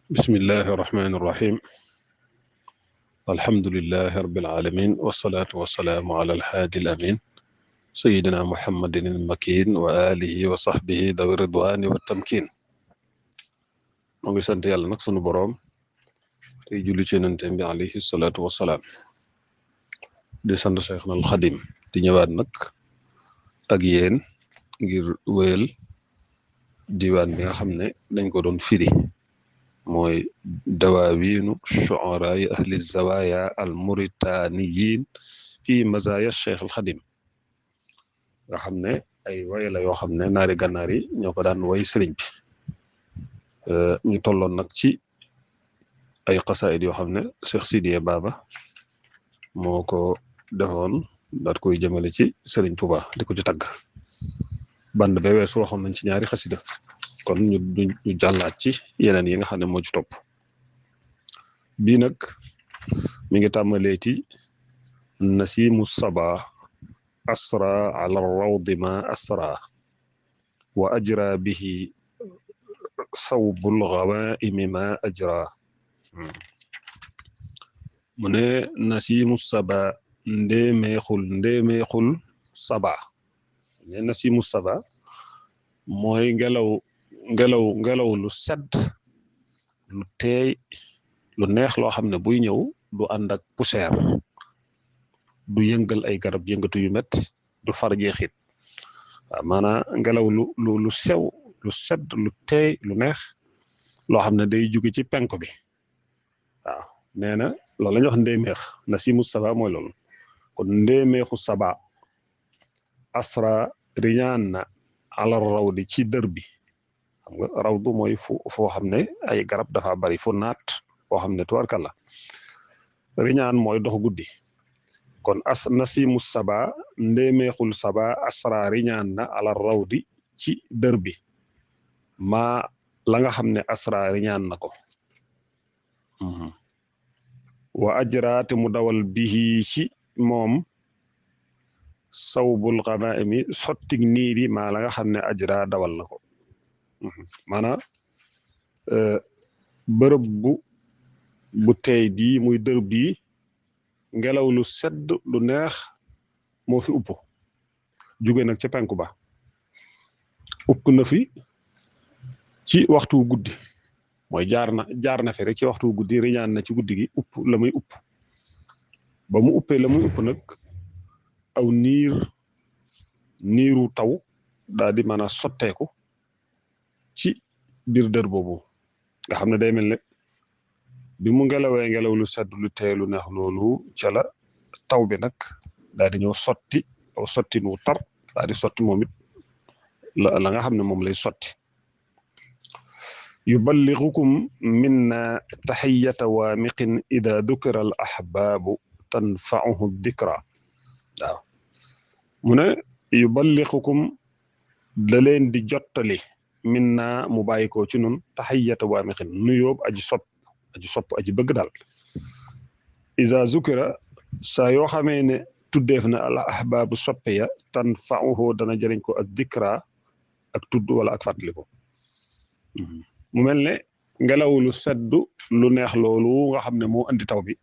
بسم الله الرحمن الرحيم. الحمد لله رب العالمين، والصلاة والسلام على الحادي الأمين سيدنا محمد المكين وآله وصحبه ذوي الرضوان والتمكين. نغي سانت يالا نك سونو بروم تي جولي سي نانتي بي عليه الصلاة والسلام دي سانت شيخنا الخديم دي ñëwaat nak ak yeen ngir wëyel diwan bi nga xamne dañ ko doon firi mooy dawaawiinu shu'araay ahli zawaaya al mauritaniyin fi mazaaya cheikh al xadim nga xam ne ay way la yoo xam ne naari gànnaar yi ñoo ko daan way sëriñ bi ñu tolloon nag ci ay xasaayid yoo xam ne Cheikh Sidiya Baba moo ko defoon daat koy jëmale ci sëriñ Tuuba di ko ci tagg band ba weesu waxoon nañ ci ñaari xasida kon ñu jàllaat ci yeneen yi nga xam ne moo ci topp bii nag mi ngi tàmmaleeti nasimu saba asra ala rawdi ma asra wa ajra bihi sawbul ghawaimi ma ajra mu ne nasimu saba ndéemeexul saba ne nasimu saba mooy ngelaw lu sedd lu teey lu neex loo xam ne buy ñëw du ànd ak poussière du yëngal ay garab yëngatu yu met du far jeexit waaw maanaam ngelaw lu sew lu sedd lu teey lu neex loo xam ne day jóge ci penk bi waaw nee na loolu la ñuy wax ndéemeex nasimu saba mooy loolu kon ndéemeexu saba asra riñaan na ala rawdi ci dër bi xam nga rawdu mooy foo xam ne ay garab dafa bari fu naat foo xam ne tubarkalla riñaan mooy dox guddi kon nasimu saba ndéemeexul saba asra riñaan na ala rawdi ci dër bi maa la nga xam ne asra riñaan na ko wa ajraate mu dawal bihi ci moom sawbul gamaimi sottig niiri maa la nga xam ne ajra dawal na ko maanaam bërëb bu teey bii muy dërëb bii ngelaw lu sedd lu neex moo fi upp jóge nag ca penku ba upp na fi ci waxtu guddi mooy jaar na fi rek ci waxtu guddi riñaan na ci guddi gi upp la muy upp ba mu uppee la muy upp nag aw niiru taw daal di mën a sotteeku ci biir dër boobu nga xam ne day mel ne bi mu ngelawee ngelaw lu sedd lu tee lu neex loolu ca la taw bi nag daal di ñëw sotti aw sotti nu tar daal di sotti moom it la nga xam ne moom lay sotti yuballighukum minna tahiyyata waamiqin ida dukira al ahbaabu tanfa'uhu dikra waaw mu ne yuballighukum da leen di jottali minna mu bàyyi ko ci nun tahiyyata waamiqin nuyoob aji sopp aji bëgg daal isa zukira saa yoo xamee ne tuddeef na al ahbaabu soppe ya tanfa'uhu dana jëriñ ko ak dikra ak tudd wala ak fàttaliku mu mel ne ngelaw lu seddu lu neex loolu nga xam ne moo andi taw bi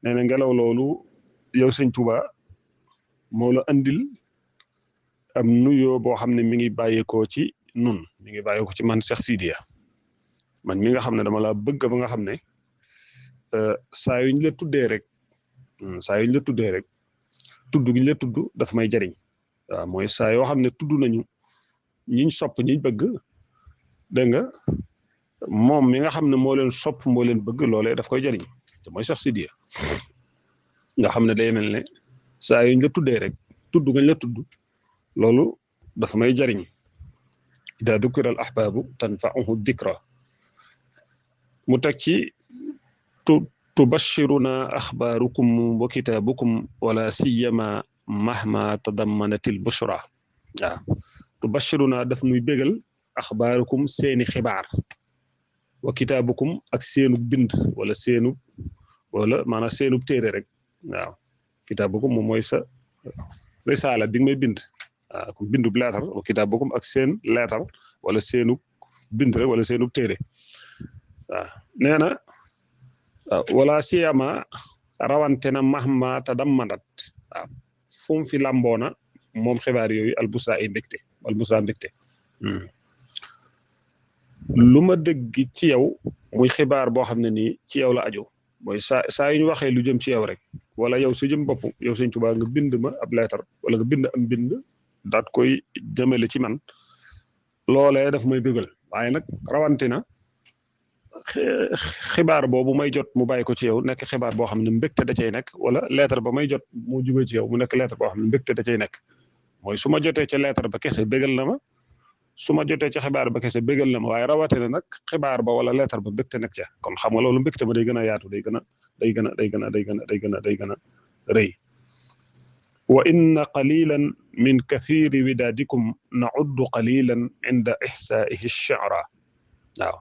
nee na ngelaw loolu yow sëñ Tuuba moo la andil am nuyoo boo xam ne mi ngi bàyyeekoo ci nun mi ngi bàyyeekoo ci man Cheikh Sidiya man mi nga xam ne dama la bëgg ba nga xam ne saa yuñ la tuddee rek tudd gi ñu la tudd daf may jariñ waaw mooy saa yoo xam ne tudd nañu ñiñ sopp ñiñ bëgg dégg nga moom mi nga xam ne moo leen sopp moo leen bëgg loolee daf koy jariñ te mooy Cheikh Sidiya nga xam ne day mel ne saa yuñ la tuddee rek tudd gañ la tudd loolu dafa may jariñ ida dukira al ahbaabu tanfa'uhu dikra mu teg ci tubashiruna axbaarukum wa kitaabukum wala siyama mahma tadammanatil bushra waaw tubashiruna daf nuy bégal axbaarukum seeni xibaar wa kitaabukum ak seenu bind wala maanaam seenu téere rek waaw kitaabukum moom mooy sa risaala bi nga may bind waaw comme bindub leetar wa kitaabukum ak seen leetar wala seenu bind rek wala seenu téere nee na wala siyama rawante na mahma tadammanat waaw fu mu fi làmboona moom xibaar yooyu albusra ay mbégte albusra mbégte lu ma dégg ci yow muy xibaar boo xam ne nii ci yow la aju mooy saa yu ñu waxee lu jëm ci yow rek wala yow su jëm bopp yow Sëñ Tuubaa nga bind ma ab leetar wala nga bind am bind daat koy jëmale ci man loolee daf may bégal waaye nag rawante na xibaar boobu may jot mu bàyyi ko ci yow nekk xibaar boo xam ne mbégte da cay nekk wala lettre ba may jot mu jugee ci yow mu nekk lettre boo xam ne mbégte da cay nekk mooy su ma jotee ca lettre ba kese bégal na ma su ma jotee ca xibaar ba kese bégal na ma waaye rawatina nag xibaar ba wala lettre ba mbégte nekk ca kon xam nga loolu mbégte ba day gën a yaatu day gën a rëy wa inna qalilan min kathiri widaadikum nauddu qalilan inda ixsaaihi shi'ra waaw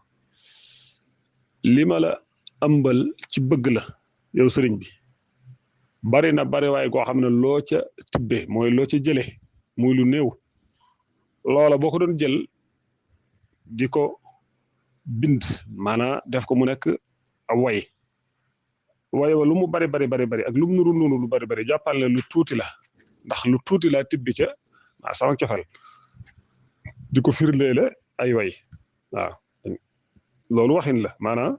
li ma la ëmbal ci bëgg la yow sëriñ bi bari na bari waaye koo xam ne loo ca tibbe mooy loo ca jële muy lu néew loola boo ko doon jël di ko bind maanaam def ko mu nekk a way wa lu mu bari ak lu mu nuru lu bari jàppal ne lu tuuti la ndax lu tuuti la tibbi ca sama cofal di ko firleele ay way waaw loolu waxin la maanaam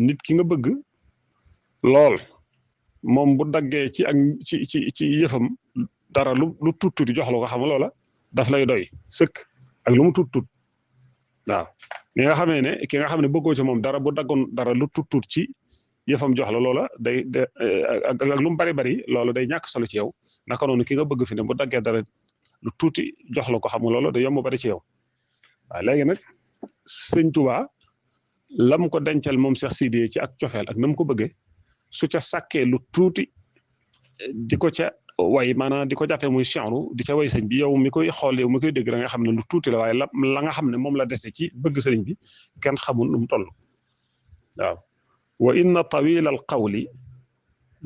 nit ki nga bëgg lool moom bu daggee ci ak ci yëfam dara lu tuuti jox la ko xam loola daf lay doy sëkk ak lu mu tuut waaw ni nga xamee ne ki nga xam ne bëggoo ci moom dara bu daggoon dara lu tuut ci yëfam jox la loola day ak lu mu bari loola day ñàkk solo ci yow naka noonu ki nga bëgg fi ne bu daggee dara lu tuuti jox la ko xam loola day yomb bari ci yow waaw léegi nag Sëñ Tuubaa lam ko dencal moom Cheikh Sidiye ci ak cofeel ak nam ko bëggee su ca sàkkee lu tuuti di ko ca way maanaam di ko jàppee muy chanru di ca way sëñ bi yow mi koy xool yow mi koy dégg da nga xam ne lu tuuti la waaye la nga xam ne moom la dese ci bëgg sëriñ bi kenn xamul nu mu toll waaw wa inna tawila al qawli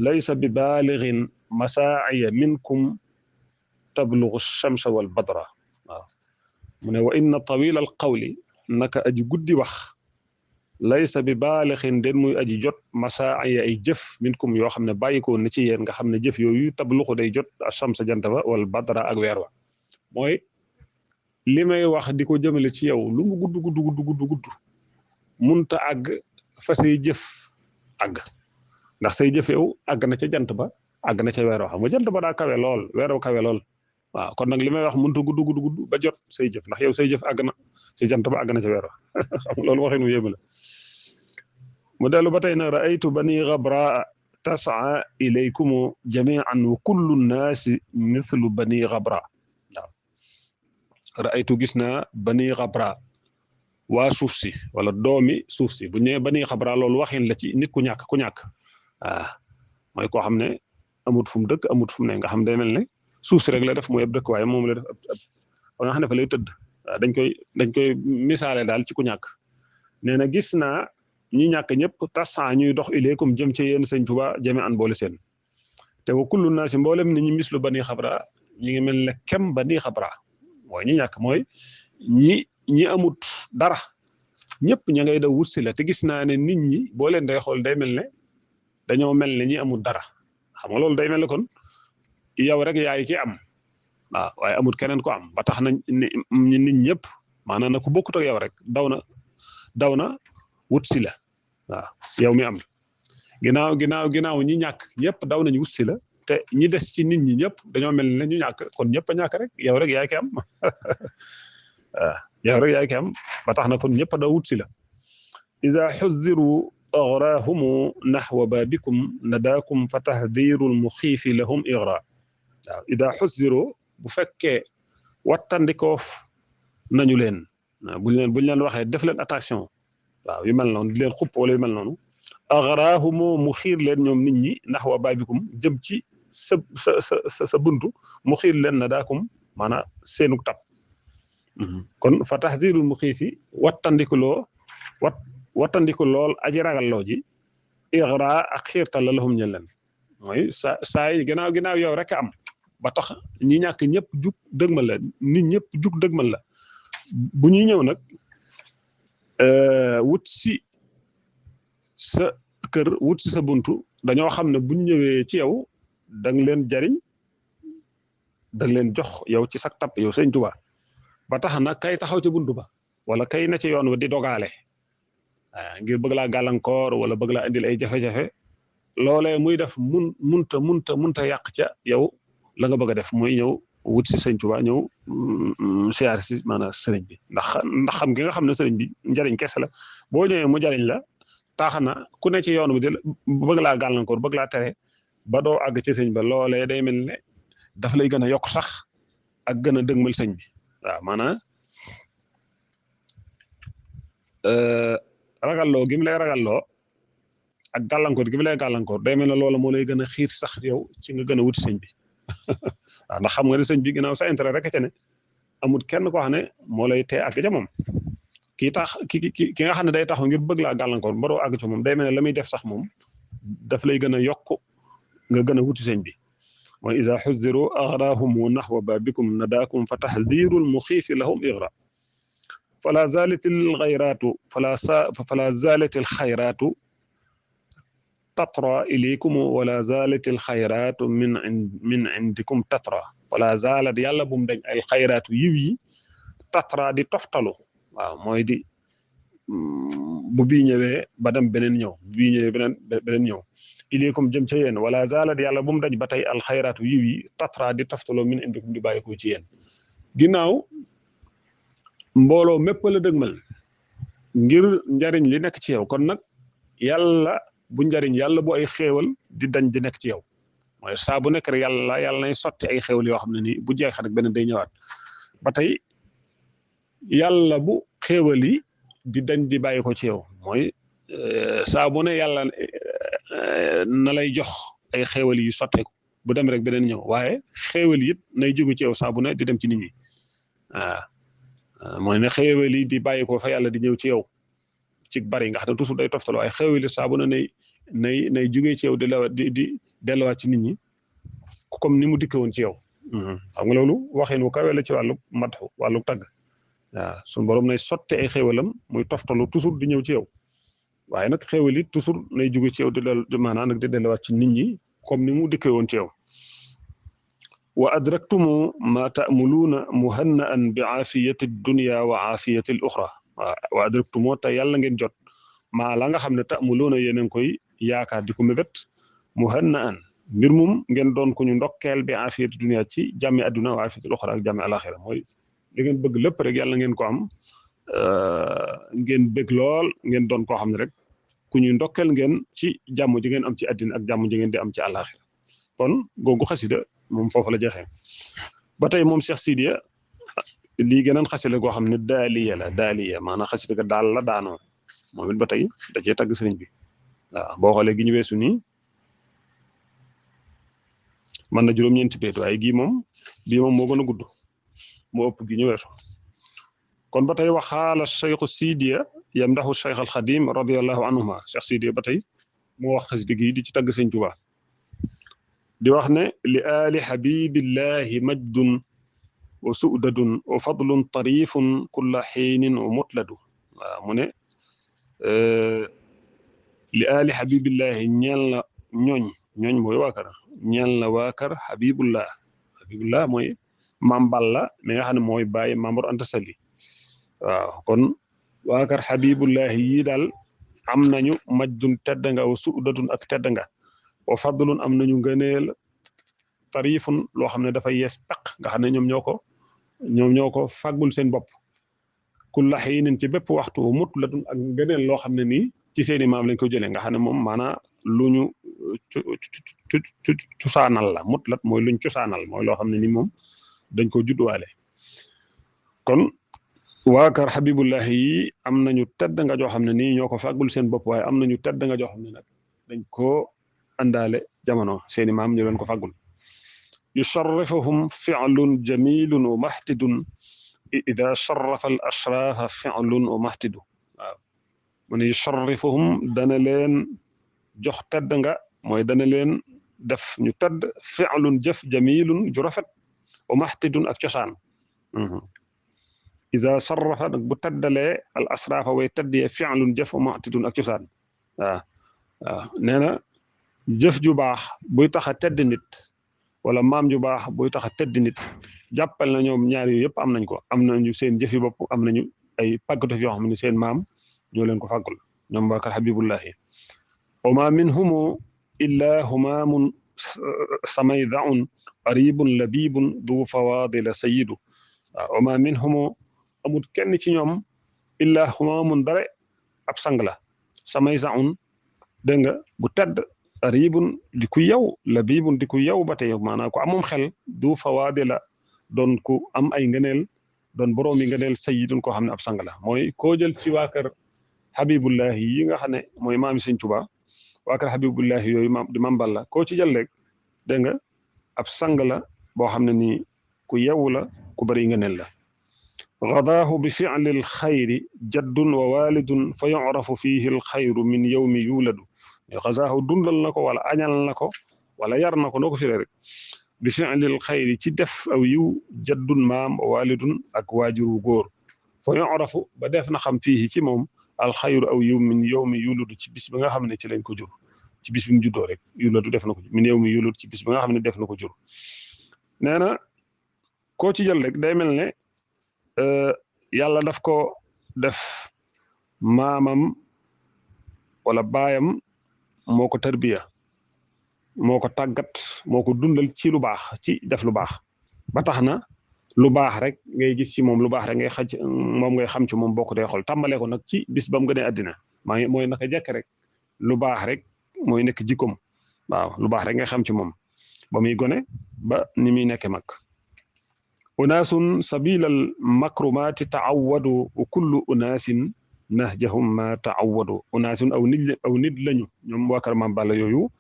laysa bi baaligin masaa'iya minkum tablugu shamsa wal badra waaw mu ne wa inna tawila al qawli naka aji guddi wax laysa bi baalixin den muy aji jot masaa ay jëf minkum yoo xam ne bàyyikoo na ci yéen nga xam ne jëf yooyu tabluxu day jot asamsa jant ba wala badra ak weer wa mooy li may wax di ko jëmale ci yow lu mu gudd munta àgg fa say jëf àgg ndax say jëf yow àgg na ca jant ba àgg na ca weer wa xam nga jant ba daa kawe lool weer wa kawe lool waaw kon nag li may wax munta gudd ba jot say jëf ndax yow say jëf àgg na ci jant ba àgg na ca weer wa xam nga loolu waxee nu yéeme la mu dellu ba tey na raaytu bani gabraa tasaa ilaykumu jamian wa kullu nnaasi mithlu bani gabra waaw raaytu gis naa bani gabra waa suuf si wala doomi suuf si bu ñëwee bani gabra loolu waxin la ci nit ku ñàkk mooy koo xam ne amut fu mu dëkk amut fu mu ne nga xam day mel ne suuf si rek la def mooy ab dëkk waaye moom la def nga xam ne fa lay tëdd waaw dañ koy misaale daal ci ku ñàkk nee na gis naa ñi ñàkk ñëpp tasan ñuy dox ilaykum jëm ci yéen Sëñ Tuubaa jame an boole seen te wa kullu naa si mboolem ni ñi mislu bani xabra ñi ngi mel ne kem bani xabra mooy ñi ñàkk mooy ñi amut dara ñëpp ña ngay da wut si la te gis naa ne nit ñi boo leen day xool day mel ne dañoo mel ne ñi amut dara xam nga loolu day mel ne kon yow rek yaay ki am waaw waaye amut keneen ko am ba tax na nit ñëpp maanaam na ku bokkut ak yow rek daw na wut si la waaw yow mi am ginnaaw ñi ñàkk ñëpp daw nañu wut si la te ñi des ci nit ñi ñëpp dañoo mel ne ñu ñàkk kon ñëpp a ñàkk rek yow rek yaay ki am waaw yow rek yaay ki am ba tax na kon ñëpp a daw wut si la iza xuzziru aghrahumu naxwa baabikum nadaakum fa tahdiru lmuxiifi lahum igra waaw ida xuzziru bu fekkee wattandikoof nañu leen buñ leen waxee def leen attention waaw yu mel noonu di leen xupp wala yu mel noonu aghrahumu mu xiir leen ñoom nit ñi naxwa baabikum jëm ci sa buntu mu xiir leen nadaakum maanaam seenug tab kon fa tahdiru lmuxiifi wattandiku lool aji ragalloo ji igra ak xiirtal la lahum ñel leen mooy saa yi ginnaaw yow rek am ba tax ñi ñàkk ñëpp jug dëgmal la nit ñëpp jug dëgmal la bu ñuy ñëw nag wut si sa kër wut si sa buntu dañoo xam ne buñ ñëwee ci yow da nga leen jariñ da nga leen jox yow ci sak tapp yow sëñ Tuubaa ba tax na kay taxaw ci buntu ba wala kay na ci yoon wa di dogaale ngir bëgg laa gàllankoor wala bëgg laa indil ay jafe-jafe loolee muy def munta yàq ca yow la nga bëgg a def muy ñëw wut si sëñ Tuubaa ñëw siyaar si maanaam sëriñ bi ndax xam gi nga xam ne sëriñ bi njariñ kese la boo ñëwee mu jariñ la tax na ku ne ci yoon bi di bëgg laa gàllankoor bëgg laa tere ba doo àgg ci sëñ ba loolee day mel ne daf lay gën a yokk sax ak gën a dëgmal sëñ bi waaw maanaam ragalloo gi mu lay ragalloo ak gàllankoor gi mu lay gàllankoor day mel ne loola moo lay gën a xiir sax yow ci nga gën a wuti sëñ bi waaw ndax xam nga ne sëñ bi ginnaaw sa intérêt rek ca ne amul kenn koo xam ne moo lay tee àgg ca moom kii tax ki nga xam ne day taxaw ngir bëgg laa gàllankoor ba doo àgg ca moom day mel ne la muy def sax moom daf lay gën a yokk nga gën a wuti sëñ bi mooy iza xuziru aghrahumu naxwa babikum nadaakum fa taxdirul muxiifi lahum igra fala zalatil xayraatu fala zalatil xayraatu tatra ilaykum wala zalatil xayraatu min indikum tatra wala zalat yàlla bu mu dañ ay xayraatu yiw yi tatra di toftalu waaw mooy di bu bii ñëwee ba dem beneen ñëw bii ñëwee beneen ñëw ilaykum jëm ca yéen wala zalat yàlla bu mu dañ ba tey al xayraatu yiw yi tatra di toftaloo min indikum di bàyyi ko ci yéen ginnaaw mbooloo mépp la dëgmal ngir njariñ li nekk ci yow kon nag yàlla bu njariñ yàlla bu ay xéewal di dañ di nekk ci yow mooy saa bu nekk rek yàlla nay sotti ay xéewal yoo xam ne nii bu jeex rek beneen day ñëwaat ba tey yàlla bu xéewal yi di dañ di bàyyi ko ci yow mooy saa bu ne yàlla na lay jox ay xéewal yu sotteeku bu dem rek beneen ñëw waaye xéewal yi it nay jógu ci yow saa bu ne di dem ci nit ñi mooy ne xéewal yi di bàyyi ko fa yàlla di ñëw ci yow ci bari nga xam ne toujours day toftaloo ay xéewal yi saa bu ne nay jógee ci yow di delluwaat ci nit ñi comme ni mu dikke woon ci yow xam nga loolu waxin wu kawe la ci wàllu madxu wàllu tagg waaw suñu borom nay sotte ay xéewalam muy toftalu toujours di ñëw ci yow waaye nag xéewal yi toujours nay jóge ci yow di maanaam nag di delluwaat ci nit ñi comme ni mu dikke woon ci yow wa adraktumu ma ta'muluuna muhanna'an bi aafiyati dunya wa aafiyati al uxra wa adraktumu te yàlla ngeen jot maa la nga xam ne ta'muluuna yéen a ngi koy yaakaar di ko mébét muhanna'an mbir mum ngeen doon ko ñu ndokkeel bi aafiyati dunya ci jàmmi adduna wa aafiyati al uxra ak jàmmi alaxira mooy li ngeen bëgg lépp rek yàlla ngeen ko am ngeen bëgg lool ngeen doon koo xam ne rek ku ñu ndokkeel ngeen ci jàmm ji ngeen am ci addina ak jàmm ji ngeen di am ci alaxira kon googu xasida moom foofu la jeexee ba tey moom Cheikh Sidiya lii geneen xasida goo xam ne daaliya maanaam xasida ga daal la daanoo moom it ba tey da cee tagg sëriñ bi waaw boo xoolee gi ñu weesu nii mën na juróom-ñeenti bayt waaye gii moom bii moom moo gën a gudd moo ëpp gi ñu weesu kon ba tey waxaala Cheikhu Sidiya yamdaxu Cheikh al Xadim radiyallahu anhuma Cheikh Sidiya ba tey moo wax xasida gi di ci tagg sëriñ Tuubaa di wax ne li aali xabibillahi majdun wa sudadun wa fadlun tarifun kulla xiinin wa mutladu waaw mu ne li aali xabibillahi ñeel na ñooñ mooy waakar ñeel na waakar xabibullah mooy maam Balla mi nga xam ne mooy bàyyi Maam Mor Anta Sali waaw kon waakar xabibullahi yi daal am nañu majdun tedd nga wa sudadun ak tedd nga wa fadlun am nañu ngëneel tarifun loo xam ne dafa yees peq nga xam ne ñoom ñoo ko fàggul seen bopp kulla xiinin ci bépp waxtu mutlatun ak ngëneel loo xam ne nii ci seeni maam lañ ko jëlee nga xam ne moom maanaa lu ñu cosaanal la mutlat mooy luñ cosaanal mooy loo xam ne ni moom dañ ko judduwaale kon waa kër Habibullahi yi am nañu tedd nga joo xam ne nii ñoo ko fàggul seen bopp waaye am nañu tedd nga joo xam ne nag dañ ko àndaale jamono seeni maam ñu leen ko fàggul yusharrifuhum fi'lun jamilun wa mahtidun ida sharrafa al ashraafa fi'lun wa mahtidu waaw mu ne yusharrifuhum dana leen jox tedd nga mooy dana leen def ñu tedd fi'lun jëf jamilun ju rafet wa mahtidun ak cosaan ida sharrafa nag bu teddalee al ashraafa way teddee fi'lun jëf wa mahtidun ak cosaan waaw waaw nee na jëf ju baax buy tax a tedd nit wala maam ju baax buy tax a tedd nit jàppal na ñoom ñaar yooyu yëpp am nañ ko am nañu seen jëfi bopp am nañu ay pàggatu yoo xam ne seen maam ñoo leen ko fàggul ñoom Bakar Habibullahi wa ma minhumu illa humaamun samaydaun qaribun labibun du fawadila sayidu waaw wa ma minhumu amut kenn ci ñoom illa humaamun dara ab sang la samaydaun dégg nga bu tedd qaribun di ku yow labibun di ku yow ba tey maanaam ko amum xel du fawadila doon ku am ay ngëneel doon borom yi ngëneel sayidun koo xam ne ab sang la mooy koo jël ci waa kër Habibullahi yi nga xam ne mooy maami Sëñ Tuubaa waa kër Habibullahi yooyu maam di Maam Balla koo ci jël rek dégg nga ab sang la boo xam ne nii ku yewu la ku bëri ngëneel la gadaahu bi fi'li alxayri jaddun wa walidun fa yu'rafu fihi alxayru min yawmi yuladu gadaahu dundal na ko wala añal na ko wala yar na ko noo ko firee rek bi fi'li alxayri ci def aw yiw jaddun maam wa walidun ak waajuru góor fa yu'rafu ba def na xam fihi ci moom alxayru aw yiw min yawmi yuladu ci bis ba nga xam ne ci lañ ko jur ci bis bi mu juddoo rek yuladu def na ko min yawmi yuladu ci bis ba nga xam ne def na ko jur nee na koo ci jël rek day mel ne yàlla daf ko def maamam wala baayam moo ko tarbiya moo ko tàggat moo ko dundal ci lu baax ci def lu baax ba tax na lu baax rek ngay gis ci moom lu baax rek ngay xaj moom ngay xam ci moom bokk day xool tàmbalee ko nag ci bis ba mu gënee àddina maa ngi mooy naka jekk rek lu baax rek mooy nekk jikkoom waaw lu baax rek ngay xam ci moom ba muy gone ba ni muy nekkee mag unaasun sabilal makrumaati taawadu wa kullu unaasin nahjahum ma taawadu unaasun aw nit lañu ñoom waa kër Maam Balla yooyu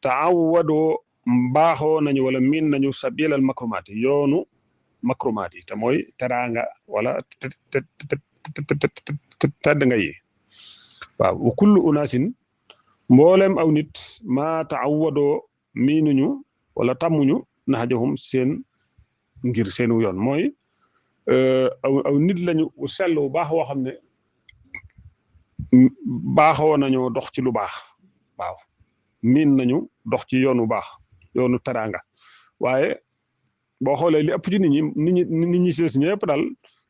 taawadoo mbaaxoo nañu wala miin nañu sabilal makrumaati yoonu makrumaati te mooy teraanga wala tedd nga yi waaw wa kullu unaasin mboolem aw nit ma taawadoo miinuñu wala tàmmuñu nahjahum seen ngir seenu yoon mooy aw nit lañu sell bu baax woo xam ne baaxoo nañoo dox ci lu baax waaw miin nañu dox ci yoon bu baax yoonu teraanga waaye boo xoolee li ëpp ci nit ñi si des ñëpp daal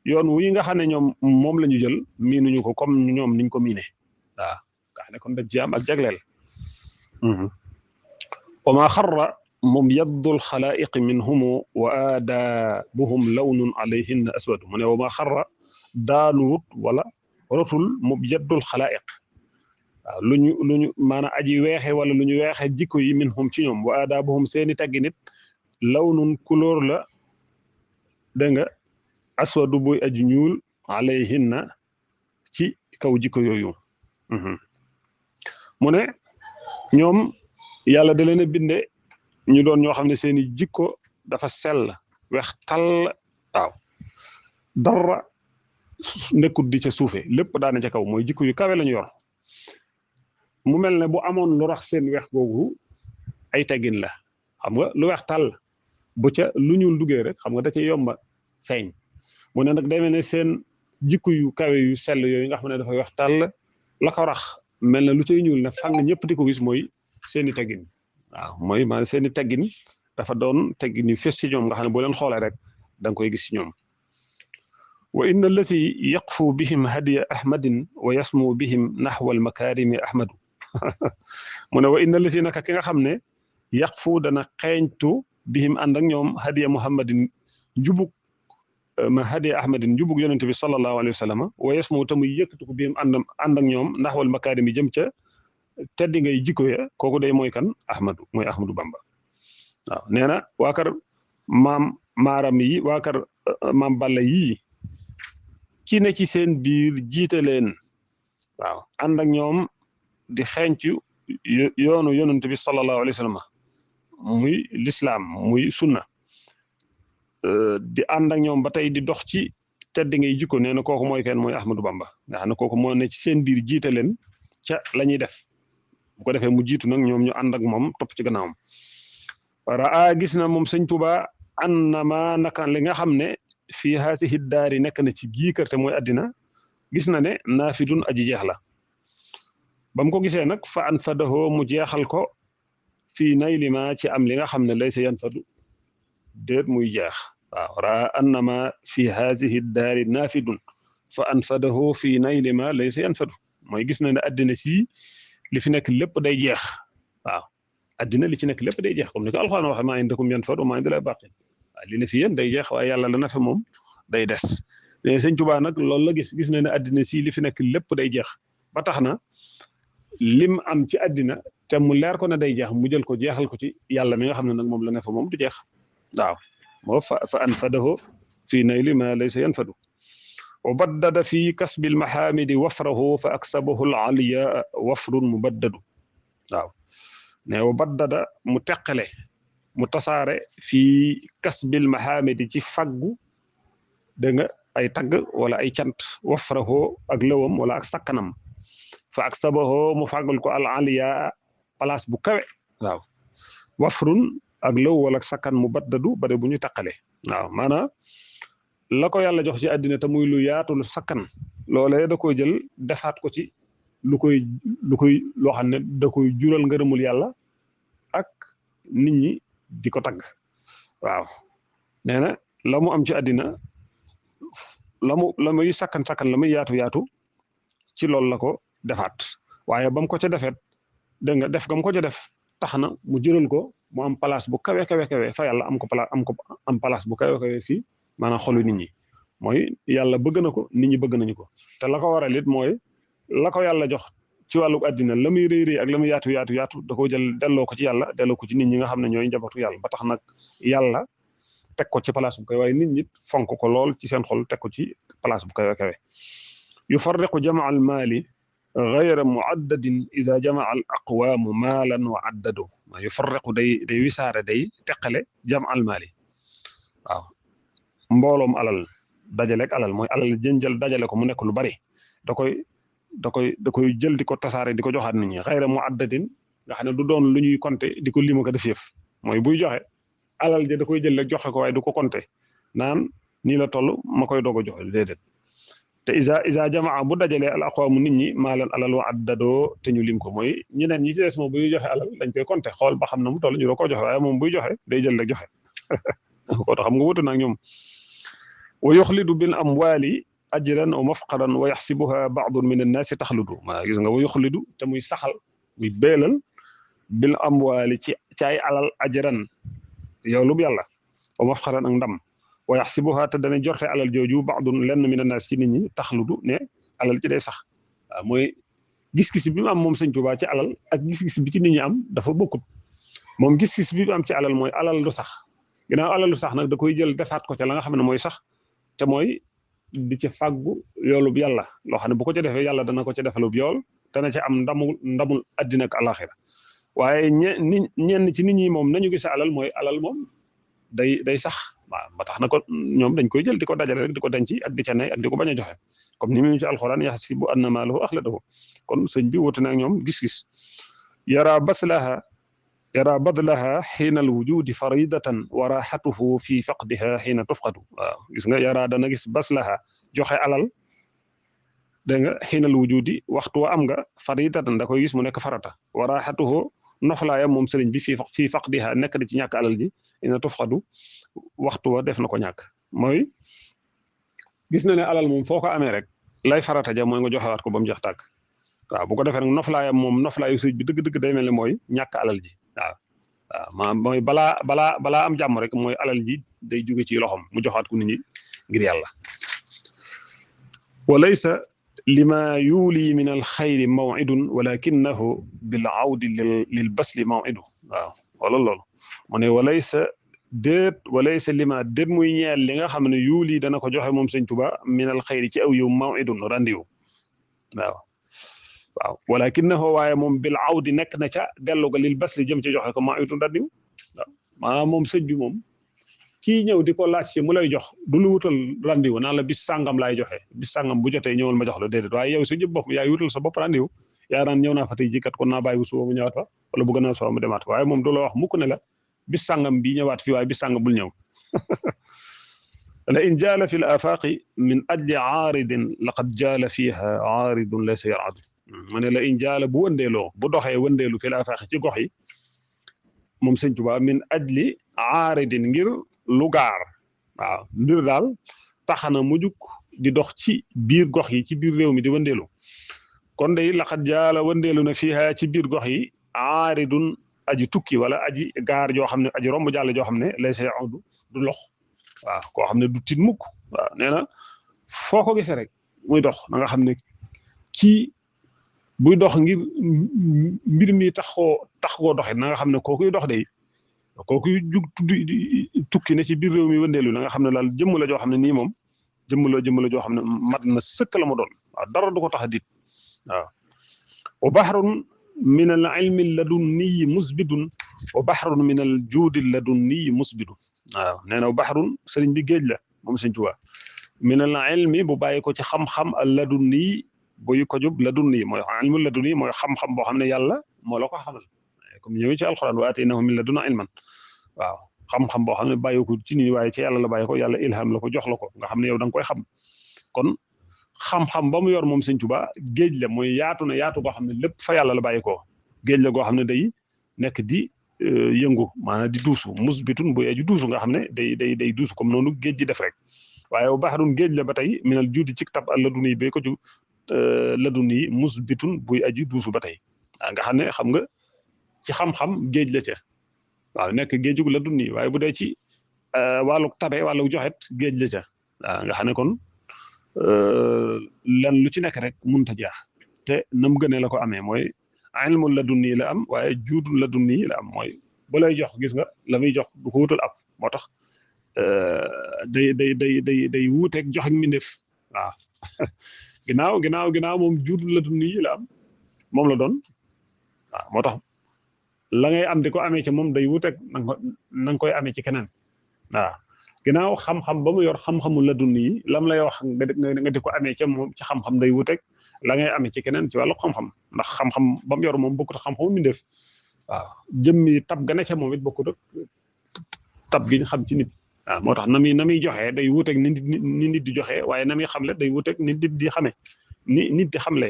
yoon wi nga xam ne ñoom moom la ñu jël miinuñu ko comme ñoom niñ ko miine waaw nga xam ne kon dañ ci am ak jagleel wa ma xarra moom yaddul xalaa'iq minhumu wa aadaabuhum lawnun alayhinna aswadu mu ne wa ma xarra daanuwut wala rotul moom yaddul xalaa'iq waaw lu ñu maanaam aji weexe wala lu ñu weexe jikko yi minhum ci ñoom wa aadaabuhum seeni taggi nit lawnun couleur la dégg nga aswadu buy aji ñuul alayhinna ci kaw jikko yooyu mu ne ñoom yàlla da leen a binde ñu doon ñoo xam ne seeni jikko dafa sell weex tàll waaw dara nekkut di ca suufe lépp daane ca kaw mooy jikko yu kawe lañu yor mu mel ne bu amoon lu rax seen weex googu ay teggin la xam nga lu weex tàll bu ca lu ñuul duggee rek xam nga da ca yomba feeñ mu ne nag day mel ne seen jikko yu kawe yu sell yooyu nga xam ne dafa weex tàll la ko rax mel na lu cay ñuul ne fang ñëpp di ko gis mooy seeni teggin waaw mooy maanaam seeni teggin dafa doon teggin yu fes ci ñoom nga xam ne boo leen xoolee rek da nga koy gis ci ñoom wa inna allati yaqfu bihim hadiya ahmadin wa yasmu bihim naxwa almakarimi ahmadu mu ne wa inna allati naka ki nga xam ne yaqfu dana xeeñtu bihim ànd ak ñoom hadiya muhammadin njubug ma hadiya ahmadin njubug yonente bi sallallahu alayhi wa sallam wa yasmu tamuy yëkkatu ko bihim ànd ak ñoom naxwa almakarimi jëm ca teddi ngay jikko ya kooku day mooy kan ahmadu mooy ahmadu bamba waaw nee na waa kër maam maaram yi waa kër maam balla yii ki ne ci seen biir jiite leen waaw ànd ak ñoom di xeeñcu yoonu yonent bi sallallahu alayhi wa sallam muy lislaam muy sunna di ànd ak ñoom ba tey di dox ci teddi ngay jikko nee na kooku mooy kenn mooy ahmadu bamba nga xam ne kooku moo ne ci seen biir jiite leen ca la ñuy def bu ko defee mu jiitu nag ñoom ñu ànd ak moom topp ci gannaawam raa gis na moom sëñ Tuuba annama naka li nga xam ne fii haasihi daari nekk na ci gii kër te mooy àddina gis na ne naafidun aji jeex la ba mu ko gisee nag fa anfadahu mu jeexal ko fii nayli ma ci am li nga xam ne laysa yanfadu déet muy jeex waaw raa annama fi haadihi daari naafidun fa anfadahu fii nayli ma laysa yanfadu mooy gis na ne addina sii li fi nekk lépp day jeex waaw addina li ci nekk lépp day jeex comme ni ko alxuraan waxe maa indakum yanfadu maa inda Llaahi baaqin waaw li ne fi yéen day jeex waaye yàlla la na fe moom day des mais sëñ Tuubaa nag loolu la gis na ne addina sii li fi nekk lépp day jeex ba tax na lim am ci addina te mu leer ko ne day jeex mu jël ko jeexal ko ci yàlla mi nga xam ne nag moom la ne fa moom du jeex waaw moo fa anfadahu fii nayli ma laysa yanfadu wa baddada fi kasbi almahamidi wafrahu fa aksabahu alaliya wafrun mubaddadu waaw ne wa baddada mu teqale mu tasaare fii kasbi almahamidi ci faggu dégg nga ay tagg wala ay cant wafrahu ak lëwam wala ak sakkanam fa aksabahu mu fàggal ko alaliya place bu kawe waaw wafrun ak lëw wala sakkan mu baddadu bare bu ñu taqale waaw maanaam la ko yàlla jox ci àddina te muy lu yaatu lu sakkan loolee da koy jël defaat ko ci lu koy loo xam ne da koy jural ngërëmul yàlla ak nit ñi di ko tagg waaw nee na la mu am ci àddina la muy sakkan la muy yaatu ci loolu la ko defaat waaye ba mu ko ca defeet dégg nga def gam ko ca def tax na mu jëral ko mu am place bu kawe fa yàlla am place bu kawe fii maanaam xolu nit ñi mooy yàlla bëgg na ko nit ñi bëgg nañu ko te la ko waral it mooy la ko yàlla jox ci wàllu àddina la muy rëy ak la muy yaatu da ko jël delloo ko ci yàlla delloo ko ci nit ñi nga xam ne ñooy njabootu yàlla ba tax nag yàlla teg ko ci place bu kawe waaye nit ñi fonk ko lool ci seen xol teg ko ci place bu kawe yufarriqu jamaa al maali gayra muaddadin ida jamaa al aqwaamu maalan wa addadu maa yufarriqu day wisaare day teqale jamaa al maali waaw mbooloom alal dajale ak alal mooy alal jënjël dajale ko mu nekk lu bari da koy jël di ko tasaare di ko joxaat nit ñi gayra muaddadin nga xam ne du doon lu ñuy compter di ko lima ko def yëf mooy buy joxe alal ja da koy jël rek joxe ko waaye du ko compter naan nii la toll ma koy doog a joxe déedéet te isa jamaa bu dajalee al aqwaamu nit ñi maalan alal wa addadoo te ñu lim ko mooy ñeneen ñi ci des moom buy joxe alal dañ koy compter xool ba xam na mu toll ñu doo ko joxe waaye moom buy joxe day jël rek joxe ko tax xam nga wuute na ak ñoom wa yuxlidu bil amwaali ajran wa mafqaran wa yaxsibuha baadun min annaasi taxludu maa gis nga wa yuxlidu te muy saxal muy beelal bil amwaali ci ay alal ajran yoolub yàlla wa mafqaran ak ndam wa yaxsibuha te dana jorte alal jooju baadun lenn min annaas ci nit ñi taxludu ne alal ci day sax waaw mooy gis-gis bi mu am moom Sëñ Tuubaa ci alal ak gis-gis bi ci nit ñi am dafa bokkut moom gis-gis bi mu am ci alal mooy alal du sax ginnaaw alal du sax nag da koy jël defaat ko ca la nga xam ne mooy sax te mooy di ci fàggu yoolub yàlla loo xam ne bu ko ca defee yàlla dana ko ca defalub yool dana ca am ndamul addina ak alaxira waaye ñenn ci nit ñi moom nañu gis alal mooy alal moom day sax waaw ba tax na ko ñoom dañ koy jël di ko dajale rek di ko denc ak di ca ne ak di ko bañ a joxe comme ni mu ci alxuraan yaxsibu anna maalahu axladahu kon sëñ bi wuute na ak ñoom gis-gis yara badlaha xiina al wujudi faridatan wa raxatuhu fi faqdiha xiina tufqadu waaw gis nga yara dana gis baslaha joxe alal dégg nga xiina al wujudi waxtu wa am nga faridatan da koy gis mu nekk farata wa raxatuhu noflaayam moom sëriñ bi fii faqdiha nekk di ci ñàkk alal ji ina tufqadu waxtu wa def na ko ñàkk mooy gis na ne alal moom foo ko amee rek lay farata ja mooy nga joxewaat ko ba mu jeex tàkk waaw bu ko defee nag noflaayam moom noflaayu sëriñ bi dëgg-dëgg day mel ne mooy ñàkk alal ji waaw mooy balaa am jàmm rek mooy alal ji day jóge ci loxom mu joxaat ko nit ñi ngir yàlla walaysa lima yuuli min alxayri mawidun walakinahu bil awdi lil basli mawidu waaw wala loolu mu ne walaysa lima déet muy ñeel li nga xam ne yuuli dana ko joxe moom Sëñ Tuubaa min alxayri ci aw yiw mawidun randiwu waaw walakinahu waaye moom bil awdi nekk na ca dellu ga lil basli jëm ci joxe ko mawidun randiwu waaw maanaam moom sëñ bi moom kii ñëw di ko laaj si mu lay jox du lu wutal randiwu naan la bis sàngam laay joxe bis sàngam bu jotee ñëwal ma jox la déedéet waaye yow sa jëb bopp yaay wutal sa bopp randiwu yaa naan ñëw naa fa tey jikkat kon naa bàyyi bu suba mu ñëwaat fa wala bu gën a suba mu demaat waaye moom du la wax mukk ne la bis sàngam bi ñëwaat fii waaye bis sàngam bul ñëw la in jaala fi l afaqi min ajli aaridin laqad jaala fiha aaridun laysa yaradu mu ne la in jaala bu wëndeeloo bu doxee wëndeelu fi laa faaxi ci gox yi moom sëñ Tuubaa min ajli aaridin ngir lu gaar waaw mbir daal taxana mu jug di dox ci biir gox yi ci biir réew mi di wëndeelu kon day laqad jaala wëndeelu na fiiha ci biir gox yi aaridun aji tukki wala aji gaar joo xam ne aji romb jàll joo xam ne lay say du lox waaw koo xam ne du tiit mukk waaw nee na foo ko gisee rek muy dox na nga xam ne kii buy dox ngir mbir mi tax koo doxee na nga xam ne kookuy dox day kookuy jug tukki ne ci biir réew mi wëndeelu na nga xam ne daal jëmm la joo xam ne nii moom jëmm la joo xam ne mat na sëkk la mu doon waaw dara du ko tax a dit waaw wa bahrun min al ilmi ladunniyi musbidun wa bahrun min al juudi ladunniyi musbidun waaw nee na wa bahrun sëriñ bi géej la moom sëñ Tuubaa min al ilmi bu bàyyi ko ci xam-xam al ladunniyi buy ko jub ladunniyi mooy ilmu ladunniyi mooy xam-xam boo xam ne yàlla moo la ko xamal comme ñëwee ci alxuraan wa aataynahu min ladunna ilman waaw xam-xam boo xam ne bàyyi ko ci nii waaye ci yàlla la bàyyi ko yàlla ilham la ko jox la ko nga xam ne yow da nga koy xam kon xam-xam ba mu yor moom sëñ Tuubaa géej la mooy yaatu na yaatu goo xam ne lépp fa yàlla la bàyyi ko géej la goo xam ne day nekk di yëngu maanaam di duusu musbitun bu eju duusu nga xam ne day duusu comme noonu géej ji def rek waaye bu baxarun géej la ba tey minal juudi ci tab al laduni yi bay ko ju laduni yi musbitun buy aji duusu ba tey nga xam ne xam nga ci xam-xam géej la ca waaw nekk géejug laduni waaye bu dee ci wàllu tabe wàllu joxet géej la ca waaw nga xam ne kon lan lu ci nekk rek mënut a jeex te nam gënee la ko amee mooy ilmu ladunni la am waaye juudu ladunni la am mooy bu lay jox gis nga la muy jox du ko wutal ab moo tax day wuuteeg jox ak mbindeef waaw ginnaaw moom juudu ladunni la am moom la doon waaw moo tax la ngay am di ko amee ci moom day wuuteeg na nga koy amee ci keneen waaw ginnaaw xam-xam ba mu yor xam-xamu ladunni yi lam lay wax nga di ko amee ca moom ci xam-xam day wuuteeg la ngay amee ci keneen ci wàllu xam-xam ndax xam-xam ba mu yor moom bokkut ak xam-xamu mbindeef waaw jëmmi tab ga ne ca moom it bokkut ak tab gi ñu xam ci nit waaw moo tax na muy joxee day wuuteeg ni nit di joxee waaye na muy xamle day wuuteeg ni nit di xamee ni nit di xamle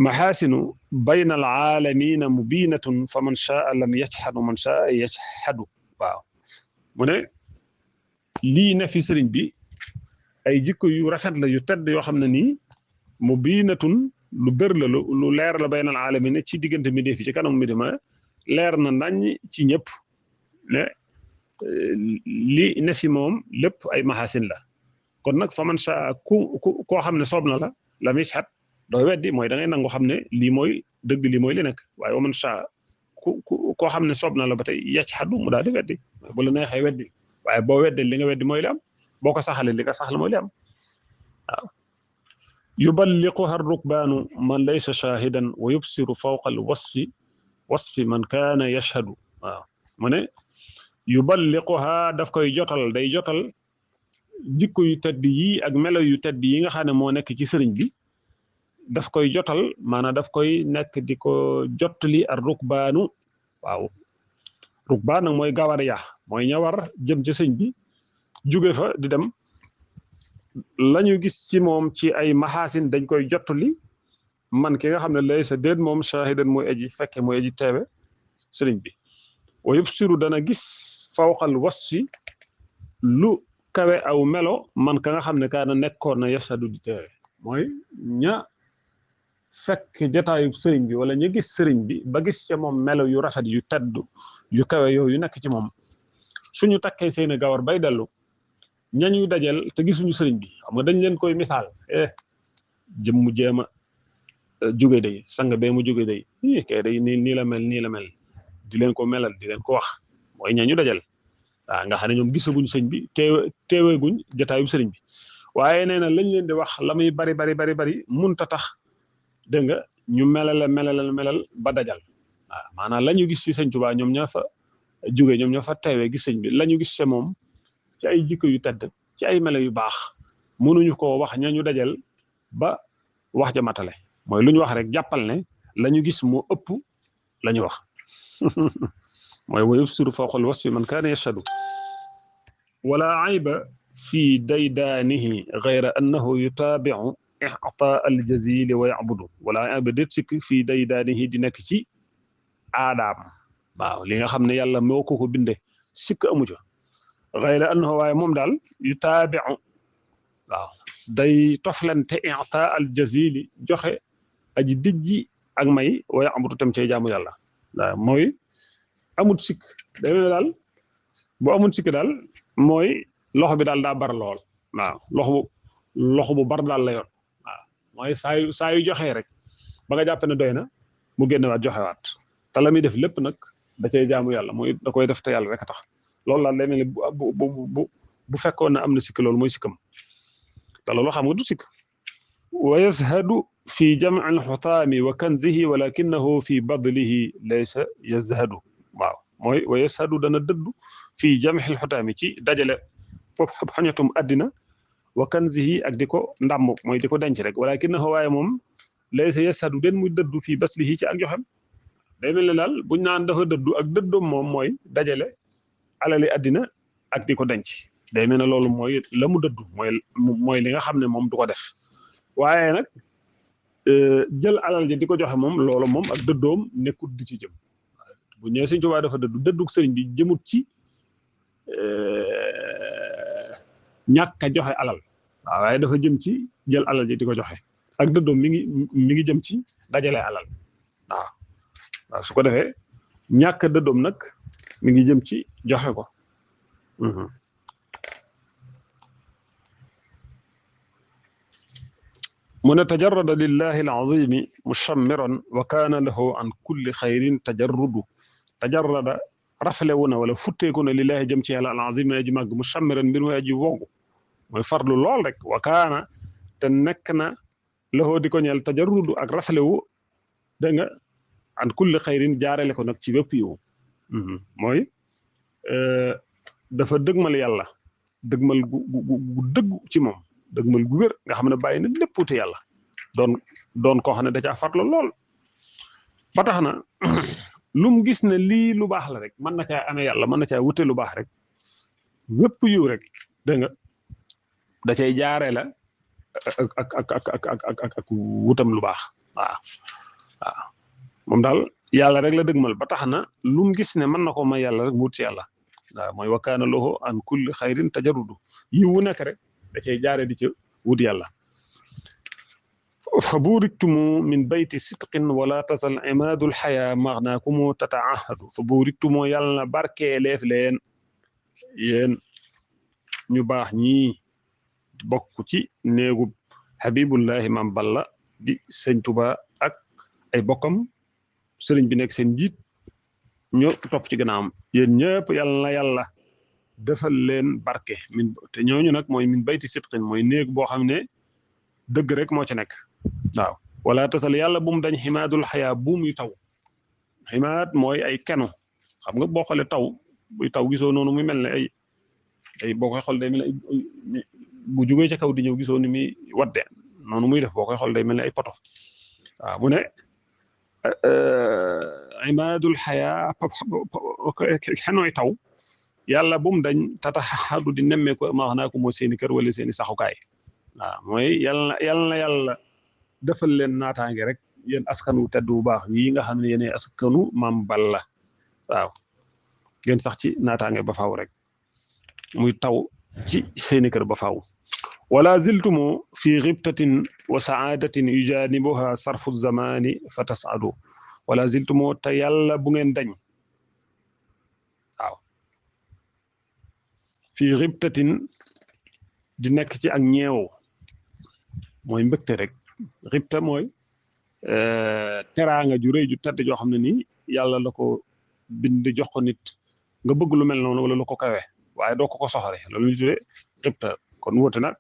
maxaasinu bayna al aalamiina mubiinatun fa man shaa lam yajhadu man shaa yajhadu waaw mu ne lii ne fi sëriñ bi ay jikko yu rafet la yu tedd yoo xam ne nii mubiinatun lu bër la lu leer la bayna al aalamiina ci diggante mi defi ci kanam mi dema leer na nañ ci ñëpp ne li ne fi moom lépp ay maxaasin la kon nag fa man shaa koo xam ne soob na la lam yajhad doo weddi mooy da ngay nangu xam ne lii mooy dëgg lii mooy li nekk waaye wa man shaa koo xam ne soob na la ba tey yajhadu mu daal di weddi bu la neexee weddi waaye boo weddee li nga weddi mooy li am boo ko saxalee li nga saxal mooy li am waaw yuballiquha rukbaanu man laysa shaahidan wa yubsiru fawqa al wasfi man kaana yashhadu waaw mu ne yuballiquha daf koy jotal day jotal jikko yu tedd yi ak melo yu tedd yi nga xam ne moo nekk ci sëriñ bi daf koy jotal maanaam daf koy nekk di ko jottali ar rukbaanu waaw rukbaan nag mooy gawar ya mooy ñawar jëm ci sëñ bi jóge fa di dem lañu gis ci moom ci ay maxaasin dañ koy jottali man ki nga xam ne lay sa déet moom shaahidan mooy aji fekke mooy aji teewe sëriñ bi wa yubsiru dana gis fawqal wasfi lu kawe aw melo man ka nga xam ne kaana nekkoon na yashadu di teewe mooy ña fekk jataayub sëriñ bi wala ñu gis sëriñ bi ba gis ca moom melo yu rafet yu tedd yu kawe yooyu yu nekk ci moom suñu takkee seeni gawar bay dellu ñañuy dajal te gisuñu sëriñ bi xam nga dañ leen koy misaal jëm mu jéema jóge day sang bee mu jóge day kay day nii la mel di leen ko melal di leen ko wax mooy ñañu dajal waaw nga xam ne ñoom gisaguñ sëñ bi teeweeguñ jataayub sëriñ bi waaye nee na lañ leen di wax la muy bari munta tax dégg nga ñu melal ba dajal waaw maanaam la ñu gis ci sëñ Tuubaa ñoom ñoo fa jóge ñoom ñoo fa teewee gis sëñ bi la ñu gis ci moom ci ay jikko yu tedd ci ay melo yu baax mënuñu koo wax ñañu dajal ba wax ja matale mooy lu ñu wax rek jàppal ne la ñu gis moo ëpp la ñu wax mooy wa yubsiru fawqal wasfi man kaana yashhadu wala ayba fi daydaanihi gayra annahu yutaabiu i'taa al jazili wa ya'budu wala ba déet sikk fii day daanihi di nekk ci aadaam waaw li nga xam ne yàlla moo ko binde sikk amu ca gayra annahu waaye moom daal yu taabi'u waaw day toflante i'taa al jazili joxe aji dijji ak may wa ya'budu tam cay jaamu yàlla waaw mooy amut sikk day mel daal bu amut sikk daal mooy loxo bi daal daa bar lool waaw loxo bu bar daal la yor waaw mooy saa yu joxee rek ba nga jàpp ne doy na mu génnewaat joxewaat te la muy def lépp nag da cay jaamu yàlla mooy da koy def te yàlla rek a tax loolu daal day mel ni bu fekkoon ne am na sikk loolu mooy sikkam te loolu xam nga du sikk wa yashadu fi jam'i al-hutaami wa kanzihi walakinahu fi badlihi laysa yazhadu waaw mooy wa yashadu dana dëddu fi jam'i al-hutaami ci dajale foofu xañatum àddina wa kanzihi ak di ko ndàmm mooy di ko denc rek walakinahu waaye moom laysa yashadu den muy dëddu fi baslihi ci ak joxem day mel ne daal buñ naan dafa dëddu ak dëddoom moom mooy dajale alali àddina ak di ko denc day mel ne loolu mooy la mu dëddu mooy li nga xam ne moom du ko def waaye nag jël alal ji di ko joxe moom loolu moom ak dëddoom nekkut di ci jëm bu ñëwee Sëñ Tuubaa dafa dëddu dëddug sëriñ bi jëmut ci ñàkk a joxe alal waaw waaye dafa jëm ci jël alal ji di ko joxe ak dëddoom mi ngi jëm ci dajale alal waaw su ko defee ñàkk a dëddoom nag mi ngi jëm ci joxe ko mu ne tajarrada lillahi al-azimi mushammiran wa kaana lahu an kulli xayrin tajarrudu tajarrada raflewu na wala futteeku na lillahi jëm ci yàlla al-azimi aji màgg mushammiran mbir mooy aji wogu mooy farlu lool rek wa kaana te nekk na lahu di ko ñeel tajarrudu ak raflewu dégg nga an kulli xayrin jaarale ko nag ci bépp yiw mooy dafa dëgmal yàlla dëgmal gu dëggu ci moom dëgmal gu wér nga xam ne bàyyi na lépp te yàlla doon koo xam ne da caa farlu lool ba tax na lu mu gis ne lii lu baax la rek mën na caa amee yàlla mën na caa wute lu baax rek wépp yiw rek dégg nga da cay jaaree la ak wutam lu baax waaw moom daal yàlla rek la dëgmal ba tax na lu mu gis ne mën na ko may yàlla rek mu wut ci yàlla waaw mooy wa kaana lahu an kulli xayrin tajarrudu yiw wu nekk rek da cay jaare di ci wut yàlla fa buuriktumu min bayti sidqin wala tasal imaadul xayaa maxnaakumu tataahadu fa buuriktumu yàlla na barkeeleef leen yéen ñu baax ñii bokk ci néegub Habibullahi Maam Balla di Sëñ Tuubaa ak ay bokkam sëriñ bi nekk seen njiit ñoo topp ci gannaawam yéen ñëpp yàlla na yàlla defal leen barke min te ñooñu nag mooy min bayti sidqin mooy néeg boo xam ne dëgg rek moo ci nekk waaw wala tasal yàlla bu mu dañ ximaadul xayaa bu muy taw ximaat mooy ay kenu xam nga boo xoolee taw buy taw gisoo noonu muy mel ne ay boo koy xool day mel ne bu jugee ca kaw di ñëw gisoo ni muy wadde noonu muy def boo koy xool day mel ne ay poto waaw mu ne imaadul xayaa xenooy taw yàlla bu mu dañ tataxadu di nemmee ko ma wax naa ko moo seeni kër wala seeni saxukaay waaw mooy yàlla defal leen naataange rek yéen askanu tedd bu baax yi nga xam ne yéen askanu Maam Balla waaw ngeen sax ci naataange ba faaw rek muy taw ci seeni kër ba faaw wala ziltumu fi ghibtatin wa saadatin yujanibuha sarfu zamani fa tasadu wala ziltumu te yàlla bu ngeen dañ waaw fi ghibtatin di nekk ci ak ñeew mooy mbëgte rek xibta mooy teraanga ju rëy ju tedd joo xam ne nii yàlla la ko bind jox ko nit nga bëgg lu mel noonu wala lu ko kawe waaye doo ko soxore loolu ñu tuddee xibta kon wóote nag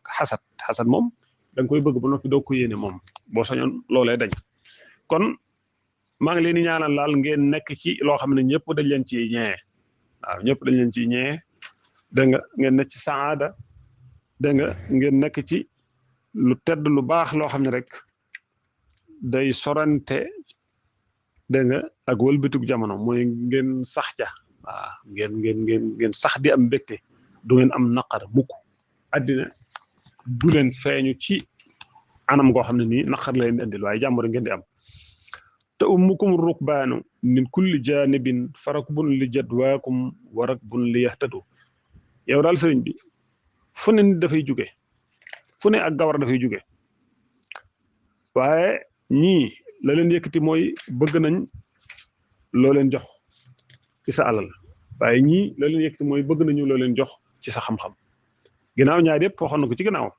xasad moom da nga koy bëgg ba noppi doo ko yéene moom boo sañoon loolee dañ kon maa ngi leen di ñaanal laal ngeen nekk ci loo xam ne ñëpp dañ leen ci ñee waaw ñëpp dañ leen ci ñee dégg nga ngeen nekk ci saada dégg nga ngeen nekk ci lu tedd lu baax loo xam ne rek day sorante dégg nga ak wëlbatug jamono mooy ngeen sax ja waaw ngeen sax di am mbégte du ngeen am naqar mukk àddina du leen feeñu ci anam goo xam ne nii naqar la leen di indil waaye jàmm rek ngeen di am te ummukum rukbaanu min kulli janibin farakbun li jadwaakum wa rakbun li yahtadu yow daal sëriñ bi fu ne nit dafay jóge fu ne ak gawar dafay jóge waaye ñii la leen yëkkati mooy bëgg nañ loo leen jox ci sa alal waaye ñii la leen yëkkati mooy bëgg nañu loo leen jox ci sa xam-xam ginnaaw ñaar yëpp waxoon na ko ci ginnaaw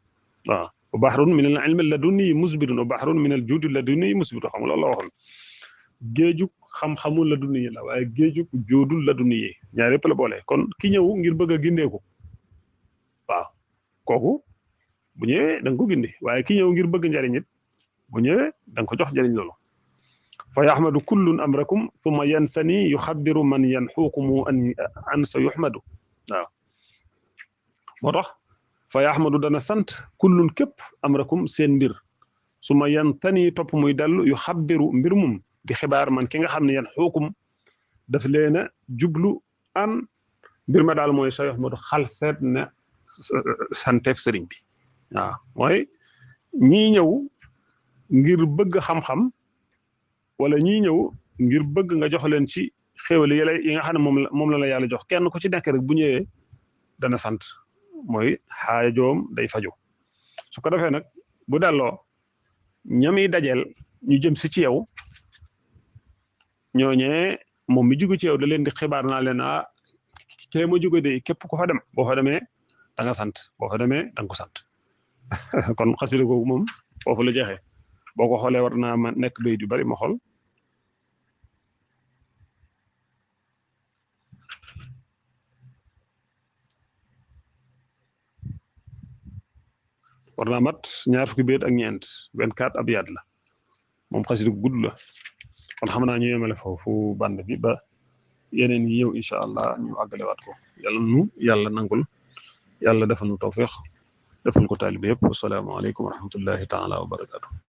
waaw wa bahrun min al ilmi ladunni musbidun wa bahrun min al juudi ladunni musbidun xam nga loolu la waxoon géejug xam-xamul ladunni yi la waaye géejug joodul ladunni yi ñaar yëpp la boole kon ki ñëw ngir bëgg a gindeeku waaw kooku bu ñëwee da nga ko gindi waaye ki ñëw ngir bëgg njariñ it bu ñëwee da nga ko jox njariñ loolu fa yaxmadu kullun amrakum thumma yansani yuxabbiru man yanxuukumu an sa yuxmadu waaw moo tax fa yaxmadu dana sant kullun képp amrakum seen mbir su ma yantani topp muy dellu yu xabbiru mbir mum di xibaar man ki nga xam ne yan xuukum daf leen a jublu an mbir ma daal mooy sa yuxmadu xal seet ne santeef sëriñ bi waaw mooy ñii ñëw ngir bëgg xam-xam wala ñii ñëw ngir bëgg nga jox leen ci xéwal yi nga xam ne moom la yàlla jox kenn ku ci nekk rek bu ñëwee dana sant mooy xaajoom day faju su ko defee nag bu delloo ñami dajeel ñu jëm si ci yow ñooñee moom mi jóge ci yow da leen di xibaar naa leen ah kee ma jóge de képp ku fa dem boo fa demee da nga sant boo fa demee da nga ko sant kon xasida googu moom foofu la jeexee boo ko xoolee war naa ma nekk bayit yu bari ma xool war naa mat ñaar fukki bayit ak ñeent 24 abyaat la moom xasida gu gudd la kon xam naa ñu yemale foofu band bi ba yeneen yi ñëw incha allah ñu àggalewaat ko yàlla nangul yàlla defal nu tawfiq defal ko taalibe yëpp wasalaamaaleykum wa rahmatullahi taala wa barakaatu